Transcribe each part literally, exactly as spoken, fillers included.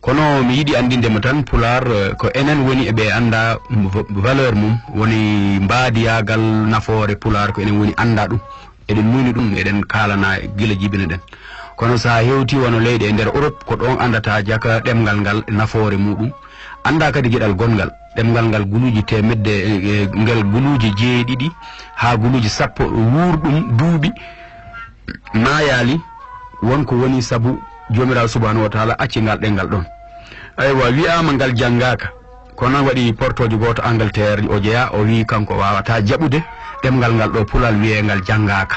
Kono mi yiɗi anndinde mo tan, Pulaar, eh, ko enen woni e ɓe annda v-, valeur mum, woni mbaadiyaagal nafoore Pulaar, ko enen woni annda ɗum. Eɗen muuyni ɗum, eɗen kaalana gila jibina ɗen. Kono so a hewti wano leyɗe e nder Europe, ko ɗon anndata jaka ɗemngal ngal e nafoore muɗum. Annda kadi geɗal gonngal. Ɗemngal ngal guluuji teemedde, eh, eh, ngal guluuji jeeɗiɗi haa guluuji sappo wuurɗum duuɓi maayaali, won ko woni sabu Joomiraaɗo Subhaanahu wa Taala acci ngal ɗemngal ɗon. Aywa, wi'aama ngal janngaaka. Kono waɗi portoojo gooto Angleterre, o jeyaa, o wi'i kanko waawataa jaɓude ɗemngal ngal ɗo Pulaar wiyee ngal janngaaka.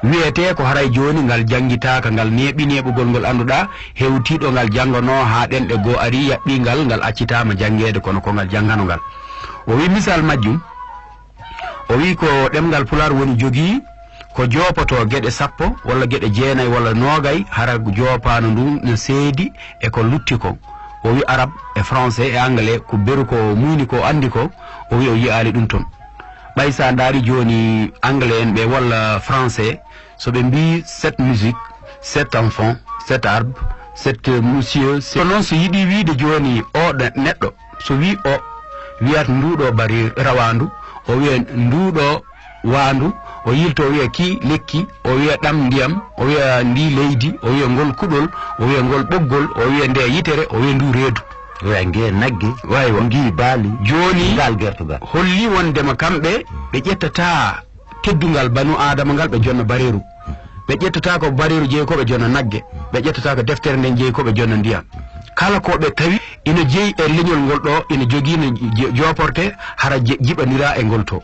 Wiyetee ko haray jooni ngal janngitaaka, ngal neeɓi neeɓugol ngol annduɗaa, hewtii ɗo ngal jannganoo haa ɗenɗe goo arii, yaɓɓii ngal, ngal accitaama janngeede, kono ko ngal janngano ngal. O wi'i misal majjum, o wi'i ko ɗemngal Pulaar woni jogii ko joopotoo geɗe sappo walla geɗe jeenay walla noogay, hara joopaano ndun no seedi e ko lutti kon. O wi'i Arab e Français e Anglais ko beru ko muuyni ko anndi ko, o wi'i o yi'aali ɗum ton. Ɓay sa ndaari jooni Anglais en ɓe walla Français, so ɓe mbii cette musique, cet enfant, cet arbre, cet monsieur, c'est, ko noon so yiɗi wiide jooni o ɗe-, neɗɗo, so wii o, wiyata nduuɗo bari rawaandu, o wiya nduuɗo waandu, o yilto o wiya kii lekki, o wiya ɗam ndiyam, o wiya ndi leydi, o wiya ngol kuɗol, o wiya ngol ɓoggol, o wiya nde yitere, o wiya ndu reedu. Oya nge nagge, waywa, ngi baali, jooni ngal gertogal. Holli wondema kamɓe ɓe ƴettata teddungal banu Aadama ngal ɓe jonna bareeru. Ɓe ƴettata ko bareeru jeyi ko ɓe jonna nagge. Ɓe ƴettata ko deftere nden jeyi ko ɓe jonna ndiyam. Kala ko ɓe tawi ina jeyi e leñol ngol ɗo, ina jogii no je-, jooporte, hara je-, jiɓandiraa e ngol to.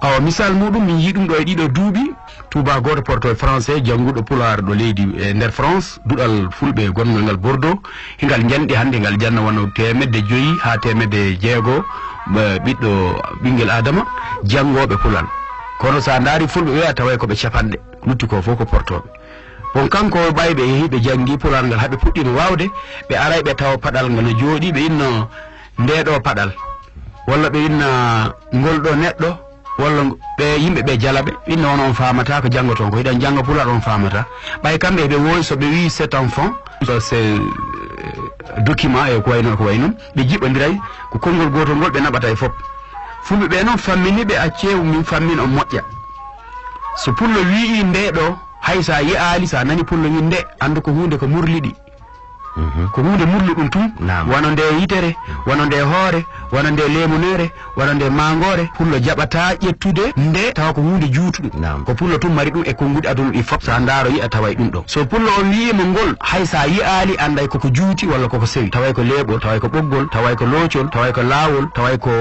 Awa, misal muɗum, min yii ɗum ɗo e ɗiɗo duuɓi, tuuba gooto porto e français, jannguɗo pulaar ɗo leydi e nder France, duɗal fulɓe gonngal ngal Bordeaux, hingal njanɗi hannde, ngal janna wano teemedde joyi haa teemedde jeego, ɓe-, ɓiɗɗo, ɓinngel Aadama, janngooɓe pulaar. Kono so a ndaari fulɓe ɓe, a taway ko ɓe capanɗe, lutti ko fof ko portooɓe. Bon, kanko ɓay ɓe yehi, ɓe janngi pulaar ngal, haa ɓe puɗɗiima waawde, ɓe aray ɓe tawa paɗal ngal no jooɗi, ɓe inno, "Ndee ɗoo paɗal." Walla ɓe inna ngol ɗoo neɗɗo, walla ɓe yimɓe ɓe jalaɓe, inna on, on faamataa ko janngoton ko, hiɗon jannga pulaar on faamataa. Ɓay kamɓe ɓe woowi so ɓe wii cet enfant, so c'est, euh, document e ko wayno, ko wayno, ɓe jiɓondiray, ko konngol gootol ngol ɓe naɓata e fof. Fulɓe ɓe noon fammini ɓe, "Accee min fammin on moƴƴa." So pullo wii ndee ɗoo, hay sa yi'aali, sa nani pullo wii nde, anndu ko huunde ko murliɗi. Mhm. Ko huunde murluɗum tun, naam, wano nde yitere, wano nde hoore, wano nde leemuneere, wano nde maangoore. Pullo jaɓataa ƴettude nde tawa ko huunde juutuɗum. Naam. Ko pullo tun mari ɗum e konnguɗi aduna ɗi fof. So a ndaaro yi'a taway ɗum ɗo. So pullo on wi'iima ngol, hay sa yi'aali, annday koko juuti walla koko sewi. Taway ko leeɓol, taway ko ɓoggol, taway ko loocol, taway ko laawol, taway ko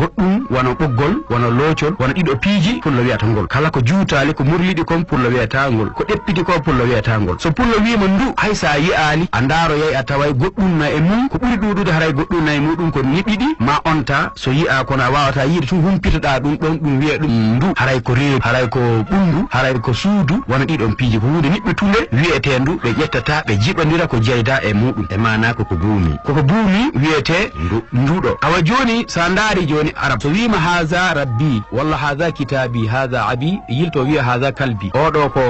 goɗɗum wano ɓoggol, wano loocol, wano ɗiɗo piiji, pullo wi'ata ngol. Kala ko juutaali, ko murliɗi kon, pullo wi'ata ngol. Ko ɗeppiti ko, pullo wi'ata ngol. So pullo wi'ima ndu, hay sa yi'aali, a ndaaroyay, a taway goɗɗum na e mum, ko ɓuri ɗuuɗude haray goɗɗum na e muɗum ko niɓiɗi, ma onta, so yi'a kono a wawata yiide tun, humpitoɗa ɗum ɗon, ɗum wi'a ɗum ndu, haray ko reedu, haray ko ɓunndu, haray ko suudu, wano ɗiɗon piiji. Ko huunde niɓɓitunde wi'etee ndu, ɓe ƴettata, ɓe jiɓandira ko jeyda e muɗum. E maana koko buumi. Koko buumi wi'etee ndu. Nduɗo. Awa jooni, sa ndaari jooni Arab, so wiima, "Haza rabbi," walla, "Haza kitabi, haza abi," yilto wiya, "Haza kalbi." Oɗo ko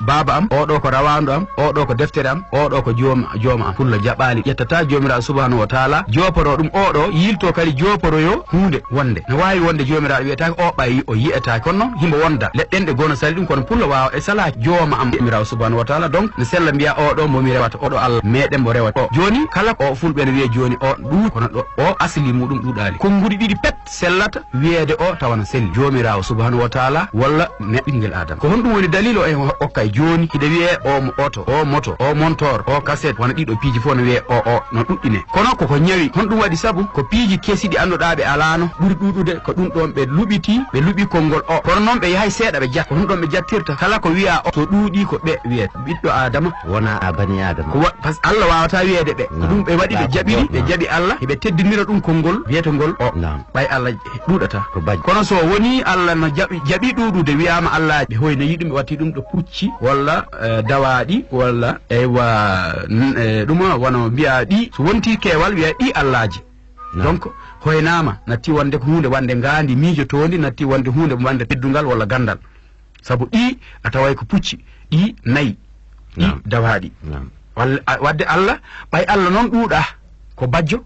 baaba am, oɗo ko rawaandu am, oɗo ko deftere am, oɗo ko joom-, jooma am. Pullo jaɓaali, ƴettata Joomiraaɗo Subhaanahu wa Taala, jooporo ɗum oɗo, yilto kadi jooporoyo huunde wonde. No waawi wonde Joomiraaɗo wiyetaake o ɓayi, o yi'etaake. Kono noon, himo wonda. Leɗɗen ɗe gono sali ɗum, kono pullo waawa e salaa jooma am, Joomiraaɗo Subhaanahu wa Taala. Donc, no sella mbiya oɗo mo mi rewata, oɗo Allah, meɗen mo rewata. O jooni, kala o fulɓe ne wiya jooni o ɗuuɗi, kono ɗo o asli muɗum ɗuuɗaali. Konnguɗi ɗiɗi pet sellata wiyeede o tawa no selli. Joomiraawo Subhaanahu wa Taala walla ne ɓinngel Aadama. Ko honɗum woni daliil o en okkay jooni? Hiɗa wiyee o mo oto, o moto, o montor, o kaset, wona ɗiɗo piiji fof no wiyee o, o no ɗuɗɗine. Kono koko ñawi. Honɗum waɗi? Sabu ko piiji kesi ɗi annduɗaa ɓe alaano, ɓuri ɗuuɗude ko ɗum ɗoon ɓe luɓiti, ɓe luɓi konngol o. Kono noon ɓe yahay seeɗa ɓe jatta. Ko ɗum ɗoon ɓe jattirta. Kala ko wiyaa o, so ɗuuɗii ko ɓe wiyee ɓiɗɗo Aadama. Wona a bani Aadama. Ko wa-, pas-, Allah waawataa wiyeede ɓe. Ko ɗum ɓe waɗi, ɓe jaɓiri, ɓe jaɓi Allah, eɓe teddinira ɗum konngol wiyetengol o. Naam. Ɓay Allah ɗuuɗata. Ko bajjo. Kono so woni Allah no jaɓi, jaɓi ɗuuɗude, wiyaama Allah ɓe hoynayi ɗum, ɓe watti ɗum ɗo pucci, walla, eh, dawaaɗi, walla, eywa, n-, eh, ɗum wano mbiya ɗi, so wonti keewal, wiya ɗi Allaaji. Naam. Donc, hoynaama, natti wonde ko huunde wonde ngaandi miijotoondi, natti wonde huunde wonde teddungal walla ganndal. Sabu ɗi a taway ko pucci, ɗi nayi, ɗi dawaaɗi. Naam. Alla, a, wadde Alla, ɓay Alla noon ɗuuɗaa, ko bajjo,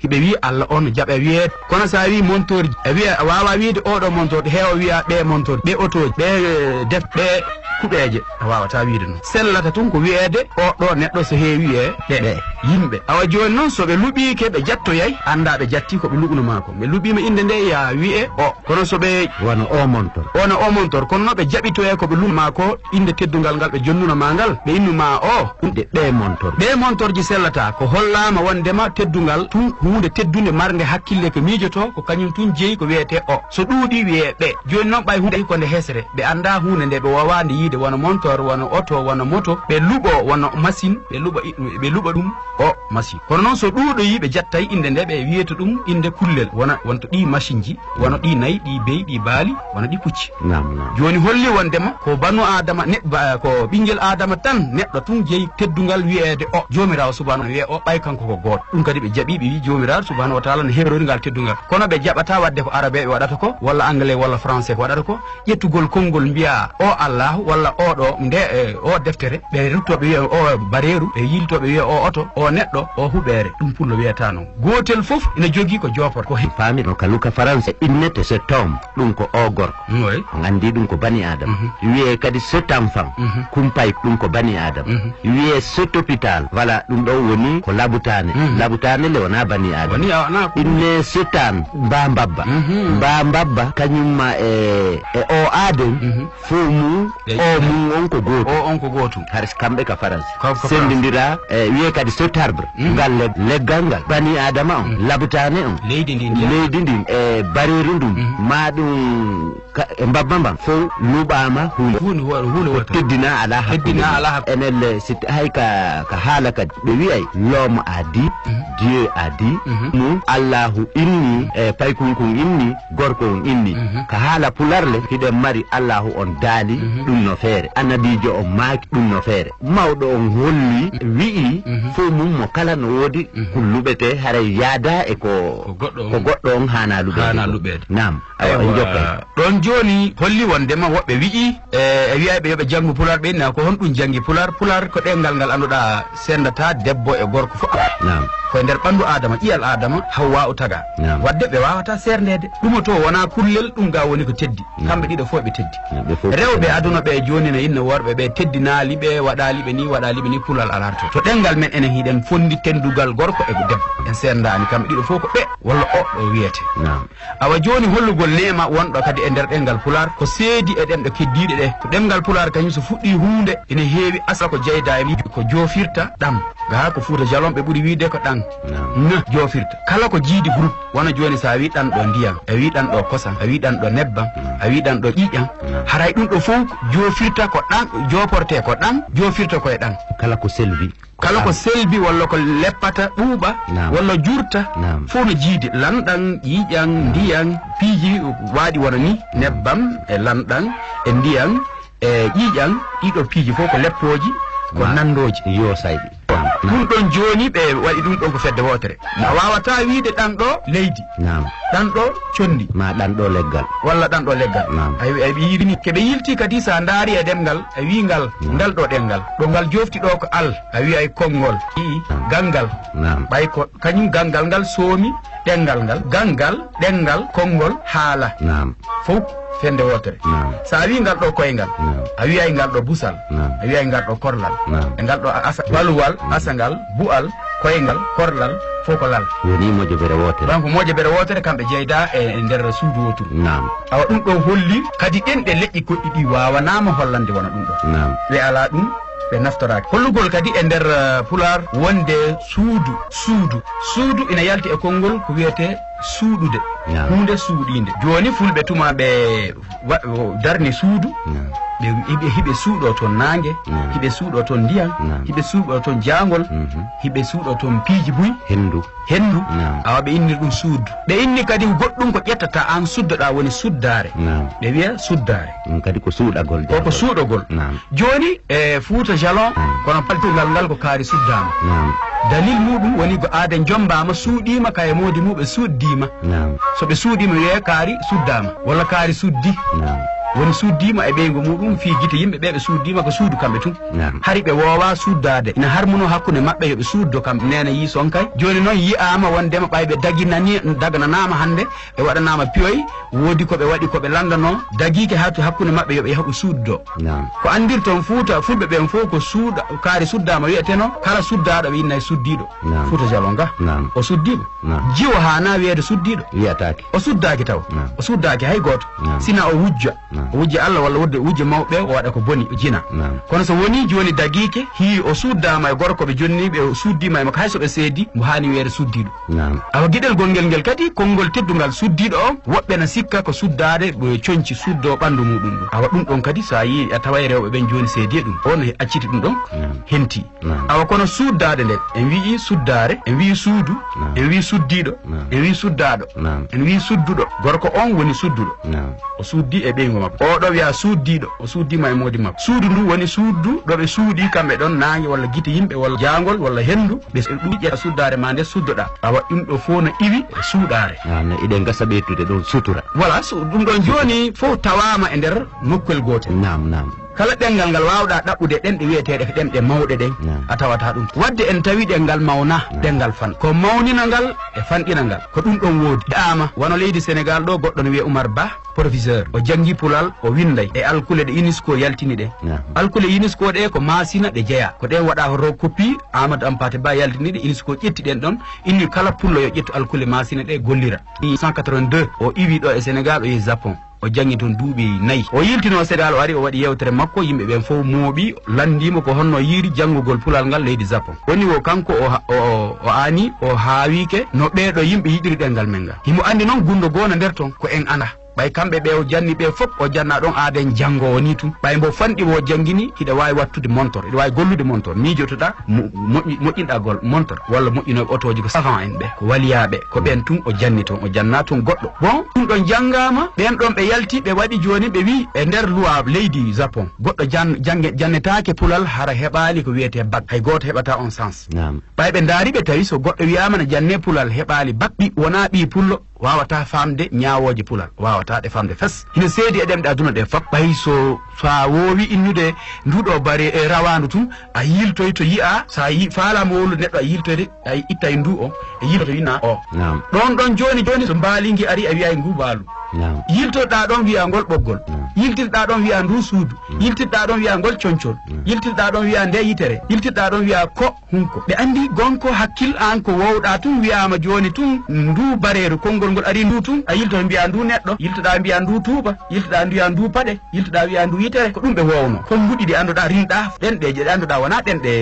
hiɓe wiya Alla on jaɓa wiyee. Kono so a wii montoorji, a wiya, a waawaa wiide oo ɗoo montoor, heewa wiya ɓee montoor, ɓee otooji, ɓee, eh, def, ɓee kuɓeeje. A waawataa wiide noon. Sellata tun ko wiyeede oo ɗoo neɗɗo so heewi e ɓee, ɓee yimɓe. Awa jooni noon, so ɓe luɓiike, ɓe jattoyay, anndaa ɓe jattii ko ɓe luɓuno maa ko. Ɓe luɓiima innde nde, ya wiye o. Kono so ɓe wano o montor. Wano o montor. Kono no ɓe jaɓitoyay ko ɓe luɓuno maa ko, innde teddungal ngal ɓe jonnuno maa ngal, ɓe innu maa o. Ɗum de ɓee montor. Ɓee montorji sellataa. Ko hollaama wondema teddungal tun huunde teddunde marnde hakkille ko miijotoo, ko kañum tun jeyi ko wiyetee o. So ɗuuɗii wiyee ɓe. Jooni noon ɓay huunde ko nde hesre. Ɓe anndaa huunde nde, ɓe waawaa nde yiide, wano montor, wano oto, wano moto. Ɓe luɓoo wano machine, ɓe luɓa i-, ɓe luɓa ɗum o machine. Kono noon so ɗuuɗoyii, ɓe jattay innde nde, ɓe wiyeta ɗum innde kullel. Wona, wonto ɗii machine ji, wano ɗii nayi, ɗii beyi, ɗii baali, wano ɗii pucci. Naam, naam. Jooni holli wondema ko banu Aadama, ne-, ba-, ko ɓinngel Aadama tan, neɗɗo tun jeyi teddungal wiyeede o. Joomiraawo subhaanahu wiye o, ɓay kanko ko gooto. Ɗum kadi ɓe jaɓi, ɓe wi Joomiraaɗo subhaanahu wa taala no heerori ngal teddungal. Kono ɓe jaɓataa wadde ko arabeeɓe waɗata ko, walla anglais, walla français ko waɗata ko, ƴettugol konngol mbiya o Allaahu walla o ɗo nde, e, o deftere, ɓe ruttoo ɓe wiya o bareeru, ɓe yiltoo ɓe wiya o oto, o neɗɗo, o huɓeere. Ɗum pullo wiyata noon. Gootel fof ina jogii ko jooporta. Ko he- Paamir no ka luka français, innete cet homme, ɗum ko o gorko. Oui. On anndi ɗum ko bani Aadama. Mhm. Wiyee kadi cet enfant, Mhm. kumpay, ɗum ko bani Aadama. Mhm. Wiyee cet hôpital, voilà, ɗum ɗo woni ko labutaane. Mhm. Labutaane le wonaa bani Aadama. Woni a wonaa ko Inne setan mbaa mbabba. Mhm. Mbaa mbabba, kañum ma e, e o aaden, Mhm. fof mum, Ɗe o mum on ko gootum. O on ko gootum. Har kamɓe ka Faransi. Ko, ko Faransi. Senndindira, e, wiyee kadi cet arbre. Mhm. Ngal leg-, leggal ngal. Bani Aadama on, Mhm. labutaane on. Leydi ndin, ndiyam. Leydi ndin, e, bareeru ndun, Mhm. maa ɗum Ka, e mbabba mban fof luɓaama huunde. Huunde wo-, huunde Ko wota. Teddinaa alaa hakkunde Teddinaa mum. Alaa hakkunde. Enen le, si t-, hay ka, ka haala kadi, ɓe wi'ay, l'homme a dit, Mhm. Dieu a dit, Mhm. mum, Allaahu inni, e paykunkun inni, gorko on inni. Mhm. Ka haala pular le, hiɗen mari Allaahu on daali Mhm. ɗum no feere. Annabiijo on maaki ɗum no feere. Mawɗo on holli, wi'i, Mhm. fof mum mo kala no woodi Mhm. ko luɓetee, haray yaadaa e ko, Ko goɗɗo ko on. Goɗɗo on haanaa luɓeede Haanaa ko. Luɓeede. Naam. Awa, en Aywa, jokkat. Ɗon jooni holli wondema woɓɓe wi'i, e, e wi'ayɓe yo ɓe janngu Pulaar, ɓe inna ko honɗum janngi Pulaar? Pulaar ko ɗemngal ngal annduɗaa senndataa debbo e gorko fof. Naam. Ko e nder ɓanndu Aadama, ƴi'al Aadama, Hawwaa o tagaa. Naam. Waɗde ɓe waawataa seerndeede. Ɗum o to wonaa kullel, ɗum ga woni ko teddi. Naam. Kamɓe ɗiɗo fof ɓe teddi. Naam, ɓe fof ɓe Rewɓe teddi. Aduna ɓe jooni no inna worɓe ɓe teddinaali ɓe, waɗaali ɓe ni, waɗaali ɓe ni, Pulaar alaata to. To ɗemngal men enen hiɗen fonndi tenndugal gorko e debbo. En seerndaani kamɓe ɗiɗo fof ko ɓe, walla o ɗo wiyete. Naam. Awa jooni hollugol neema wonɗo kadi e nder ɗemngal Pulaar, ko seedi e ɗemɗe keddiiɗe ɗe. Ko ɗemngal Pulaar kañum so fuɗɗii huunde, ina heewi asla ko jeyda e mum, ko joofirta ɗam. Gaa ko Fuuta Jalon ɓe ɓuri wiide ko ɗam. Naam. Na joofirta. Kala ko jiidi groupe, wona jooni so a wii ɗam ɗo ndiyam, a wii ɗam ɗo kosam, a wii ɗam ɗo nebbam, Naam. A wii ɗam ɗo ƴiiƴam, Naam. Haray ɗum ɗo fof joofirta ko ɗam, jooportee ko ɗam, joofirta ko e ɗam. Kala ko selbi. Kala ko Am. Selbi walla ko leppata ɓuuɓa Naam. Walla jurta Naam. Fof no jiidi lanɗan, ƴiiƴan, Naam. Ndiyan, piiji waaɗi wona ni, Naam. Nebbam e lanɗan e ndiyan e ƴiiƴan, ɗiɗo piiji fof ko leppooji, ko Ma-, nanndooji. Yo sayɗi. Naam. Ɗum ɗon jooni ɓe waɗi ɗum ɗon ko fedde wootere. A waawataa wiide ɗan ɗo leydi. Naam. Ɗan ɗo conndi. Ma ɗan ɗo leggal. Walla ɗan ɗo leggal. Naam. Ay, ay, ɓe yiɗi ni. Ke ɓe yilti kadi, so a ndaari e ɗemngal, a wii ngal, Naam. Ngal ɗo ɗemngal. Ɗo ngal joofti ɗo ko al, a wii ay konngol. Ii, Naam. Ganngal. Naam. Ɓay ko kañum ganngal ngal soomi ɗemngal ngal. Ganngal, ɗemngal, konngol, haala. Naam. Fof fende wootere. Naam. So a wii ngal ɗo koyngal, Naam. A wii ay ngal ɗo busal, Naam. A wii ay ngal ɗo korlal, Naam. E ngal ɗo asa-, baluwal, Naam. Asangal, bu'al, koyngal, korlal, fof ko lal. Woni mojobere wootere. Donc mojobere wootere kamɓe jeyda e, e nder suudu wooturu. Naam. Awa ɗum ɗo holli kadi ɗen ɗe leƴƴi goɗɗi ɗi waawanaama hollande wona ɗum ɗo. Naam. Ɓe alaa ɗum, ɓe naftoraaki. Hollugol kadi e nder, eh, Pulaar wonde suudu, suudu. Suudu ina yalti e konngol ko wiyetee suuɗude. Naam. Huunde suuɗiinde. Jooni fulɓe tuma ɓe wa-, o darni suudu, Naam. Ɓe hiɓe, hiɓe suuɗoo toon naange, Naam. Hiɓe suuɗoo toon ndiyan, Naam. Hiɓe suuɗoo toon jaangol, Mhm. Hiɓe suuɗoo toon piiji buy. Henndu. Henndu. Naam. Awa ɓe inni ɗum suudu. Ɓe inni kadi goɗɗum ko ƴettata aan suddoɗaa woni suddaare. Naam. Ɓe wiya suddaare. Ɗum kadi ko suuɗagol. Ko, ko suuɗagol. Naam. Jooni, e Fuuta Jalon, Naam. Kono paltungal ngal ko kaari suddaama. Naam. Dalil muɗum woni ko aaden jommbaama, suuɗiima, kay e moodi muɓe suuddiima. Naam. So ɓe suuɗiima, wiyee kaari suddaama, walla kaari suddi. Naam. woni suuddiima e ɓeyngu muɗum fii gite yimɓe ɓee ɓe suuddiima ko suudu kamɓe tun. Naam. Hari ɓe woowaa suuddaade. Ina harmunoo hakkunde maɓɓe yo ɓe suuddo kam neene yii sonkay. Jooni noon yi'aama wondema ɓay ɓe daginani, dagananaama hannde, ɓe waɗanaama piyoy, woodi ko ɓe waɗi ko ɓe lanndanoo, dagiike hatu hakkunde maɓɓe yo ɓe yahu ɓe suuddo. Naam. Ko anndirton Fuuta, Fulɓe ɓeen fof ko suuɗa, kaari suddaama wi'eteno, kala suddaaɗo ɓe innay suddiiɗo. Naam. Fuuta Jalon ga. Naam. O suddiima. Naam. Jiwo haanaa wiyeede suddiiɗo. Wiyataake. O suddaaki taw. Naam. O suddaaki hay gooto. Naam. Sina o wujja. Naam. O wujja Alla walla wudde wujja mawɓe ɓe, o waɗa ko boni, o jina. Naam. Kono so wonii jooni dagiike, hii o suddaama e gorko ɓe jonniiɓe, o suddiima e makko, hay so ɓe seedi, mo haani wiyeede suddiiɗo. Naam. Awa geɗel gongel ngel kadi, konngol teddungal suddiiɗo on, woɓɓe na sikka ko suddaade, ɓe conci suddoo ɓanndu muɗum ɗum. Awa ɗum ɗon kadi, so a yii a taway rewɓe ɓen jooni seedi e ɗum, o no acciti ɗum ɗon, naam, henti. Naam. Awa kono suddaade nde, en wi'i suddaare, en wi'i suudu, naam, en wi'i suddiiɗo, naam, en wi'i suddaaɗo, naam, en wi'i sudduɗo. Gorko on woni sudduɗo. Naam. O suddi e ɓeyngu makko. Oo ɗoo wiyaa suddiiɗo, o suddiima e moodi makko. Suudu ndu woni suudu ɗo ɓe suuɗii kamɓe ɗon naange walla gite yimɓe walla jaangol walla henndu. Ɓe ɗuuƴa suddaare maa nde suddoɗaa. Awa ɗum ɗo fof no iwi e suuɗaare. Naam, no iɗen gasa ɓeydude ɗon sutura. Voilà, so ɗum ɗon jooni fof tawaama e nder nokkuwel gootel. Naam, naam. Kala ɗemngal ngal waawɗaa ɗaɓɓude ɗemɗe wiyeteeɗe ko ɗemɗe mawɗe ɗen, naam, a tawata ɗum. Waɗde en tawi ɗemngal mawnaa, naam, ɗemngal fan. Ko mawnina ngal e fanɗina ngal. Ko ɗum ɗon woodi. Wi'aama, wano leydi Senegaal ɗo, goɗɗo no wiyee Umar Bah, professeur. O janngi Pulal, o winnday e alkule ɗe UNESCO yaltini ɗe. Naam. Alkule UNESCO ɗe ko Maasina ɗe jeyaa. Ko ɗen waɗaa hoto copie, Amadou Hampâté Bâ yaltini ɗe, UNESCO ƴetti ɗen ɗon, inni kala Pullo yo ƴettu alkule Maasina ɗe gollira. Cent quatre-vingt-deux, o iwi ɗo e Senegaal, o yehi Japon. O janngi toon duuɓi nayi. O yiltinoo Senegaal, o ari, o waɗi yeewtere makko, yimɓe ɓen fof mooɓi, lanndiimo ko honno yiiri janngugol Pulal ngal leydi Japon. Woni wo kanko o ha-, o, o, o aani, o haawiike no ɓee ɗoo yimɓe yiɗiri ɗemngal men ngal. Himo anndi noon gunndo goo na nder toon, ko en anndaa. Ɓay kamɓe ɓe o janni ɓe fof, o janna ɗon aaden janngoowo nii tun. Ɓay mbo fanɗi wo janngini, hiɗa waawi wattude montor, hiɗa waawi gollude montor, miijotoɗaa mo-, moƴƴi-, moƴƴinɗaa gol montor, walla moƴƴinooɓe otooji ko savant en ɓe, ko waliyaaɓe, ko ɓen tun o janni toon, o janna toon goɗɗo. Bon, ɗum ɗon janngaama, ɓen ɗon ɓe yalti, ɓe waɗi jooni, ɓe wi'i e nder luwa leydi Japon, goɗɗo jan-, jannge-, jannetaake Pulal hara heɓaali ko wiyetee bac, hay gooto heɓataa on sens. Naam. Ɓay ɓe ndaari, ɓe tawi so goɗɗo wi'aama na jannee Pulal heɓaali bac, ɓi-, wonaa ɓii Pullo, waawataa faamde ñaawooje Pulal, waawataa ɗe faamde fes. Hino seedi e ɗemɗe aduna ɗe fop. Ɓay so faa woowi innude ndu ɗo bare e rawaandu tun, a yiltoyto yi'aa, so a yi-, faalaama wowlude neɗɗo, a yiltoyde, a ittay ndu o, e yiltoto wi'aa o. Naam. Ɗon ɗon jooni jooni, so mbaalingi ari, a wi'ay ngu mbaalu. Naam. Yiltoɗaa ɗon wi'aa ngol ɓoggol. Naam. Yiltirɗaa ɗon wi'aa ndu suudu. Naam. Yiltirɗaa ɗon wi'aa ngol concol. Naam. Yiltirɗaa ɗon wi'aa nde yitere. Yiltirɗaa ɗon wi'aa ko hunko. Ɓe anndi gonko hakkil an ko wowɗaa tun wi'aama jooni tun ndu bareeru, konngol ngol ari ndu tun, a yiltoto mbi'aa ndu neɗɗo, yiltoɗaa mbi'aa ndu tuuba, yiltoɗaa mbi'aa ndu paɗe, yiltoɗaa wi'aa ndu yitere, ko ɗum ɓe wowno. Konnguɗi ɗi annduɗaa rinɗaa, ɗenɗeeje ɗe annduɗaa wonaa ɗenɗe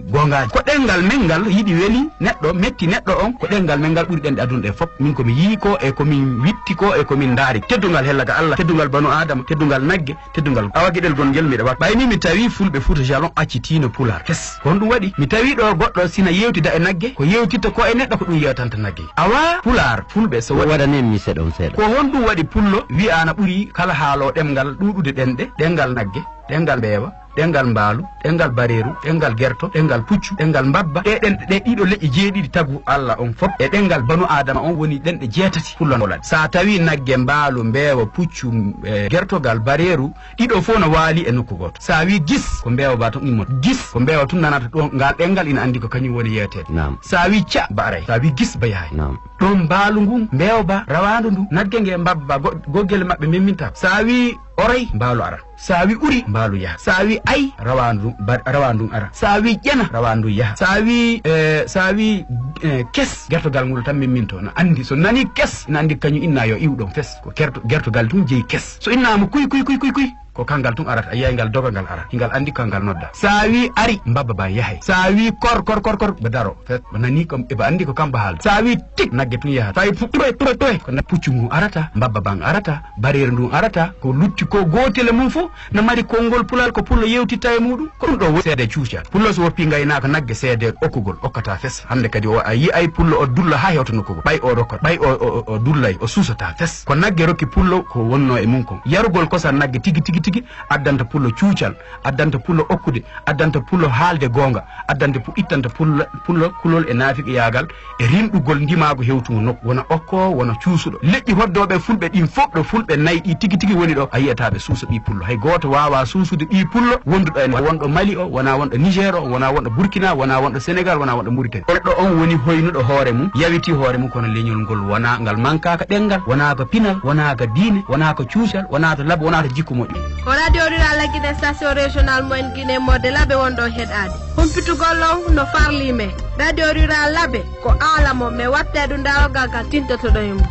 goongaaje. Ko ɗemngal men ngal yiɗi weli neɗɗo, metti neɗɗo on, ko ɗemngal men ngal ɓuri ɗemɗe aduna ɗe fop. Min ko mi yii ko e ko min witti ko e ko min ndaari. Teddungal hella ga Allah, teddungal banu Aadama, teddungal nagge, teddungal awa geɗel gongel miɗa waɗa. Ɓay ni mi tawi Fulɓe Fuuta Jalon accitiino Pulaar kes. Ko honɗum waɗi? Mi tawi ɗo goɗɗo sina yewtida e nagge, ko yewtitta ko e neɗɗo ko ɗum yewtanta nagge. Awa Pulaar, Fulɓe so waɗi waɗanen mi seɗon seeɗa. Ko honɗum waɗi Pullo wi'aana ɓuri kala haaloo ɗemngal ɗuuɗude ɗenɗe, ɗemngal nagge, ɗemngal mbeewa, ɗemngal mbaalu, ɗemngal bareeru, ɗemngal gerto, ɗemngal puccu, ɗemngal mbabba. Ɗe ɗenɗe ɗe ɗiɗo leƴƴi jeeɗiɗi tagu Allah on fof. E ɗemngal banu Aadama on woni ɗenɗe jeetati Pullo no waɗi. Sa tawi nagge, mbaalu, mbeewa, puccu, e, gertogal, bareeru, ɗiɗo fof no waali e nokku gooto. Sa wi gis, ko mbeewa ba tun immata. Gis, ko mbeewa tun nanata ɗon, ngal ɗemngal ina anndi ko kañum woni yeeteede. Naam. Sa wi ca, ba aray. Sa wi gis, ba yahay. Naam. Ɗon mbaalu ngun, mbeewa ba, rawaandu ndu, nagge nge, mbabba ba, go-, goggele maɓɓe memminta. Sa wi oray, mbaalu ara. Sa wi uri, mbaalu yaha. Sa wi ay, rawaandu, ba-, rawaandu ndun ara. Sa wi ƴena, rawaandu ndun yaha. Sa wi, eh, sa wi, eh, kes, gertogal ngol tan memminto, na anndi. So nani kes, na anndi kañum inna yo iw ɗon fes. Ko kerto-, gertogal tun jeyi kes. So innaama kuy, kuy, kuy, kuy, kuy, ko kangal tun arata. A yiyay ngal doga ngal ara. Hingal anndi kangal nodda. Sa wi ari, mbabba ba yahay. Sa wi kor, kor, kor, kor, ba daro. Fes, ba nani kam, e ba anndi ko kam ba haalda. Sa wi tik, nagge tun yaha. Sa wi fu-, turoy, turoy, turoy, ko na-, puccu ngun arata, mbabba ban arata, bareeru ndun arata, ko lutti ko gootele mum fof na mari konngol Pulal ko Pullo yewtitta e muɗum. Ko ɗum ɗo woni seede cuuca. Pullo so woppi ngaynaaka nagge seede okkugol, okkata fes. Hannde kadi o a yi'ay Pullo o dulla haa hewta nokku goo. Ɓay o rokkat, ɓay o, o, o, o dullay, o suusata fes. Ko nagge rokki Pullo ko wonnoo e mum kon. Yarugol kosam nagge tigi, tigi, tigi, addanta pullo cuucal, addanta pullo okkude, addanta pullo haalde goonga, addanta pu-, ittanta pullo, pullo kulol e naafiqiyaagal e rinɗugol ndimaagu hewtungo nokku. Wona okko, wona cuusuɗo. Leƴƴi hoddooɓe fulɓe ɗin fof, ɗo fulɓe nayi ɗi tigi tigi woni ɗo, a yiyata ɓe suusa ɓii pullo. Hay gooto waawaa suusude ɓii pullo wonduɗo en, wonɗo Mali o, wonaa wonɗo Niger o, wonaa wonɗo Burkina, wonaa wonɗo Sénégal, wonaa wonɗo Mauritanie. Neɗɗo on woni hoynuɗo hoore mum, yawiti hoore mum, kono leñol ngol wonaa, ngal mankaaka ɗemngal, wonaa ko pinal, wonaa ko diine, wonaa ko cuucal, wonaa to laɓɓo, wonaa to jikku moƴƴo. Ko Radio Rural Lagine, station régional mo en Guinée, Mode Labe wonɗo heɗaade. Humpitugol on no farli men. Radio Rural Labe ko aala mo men watte ɗum daroggal ngal tintotoɗon e mum.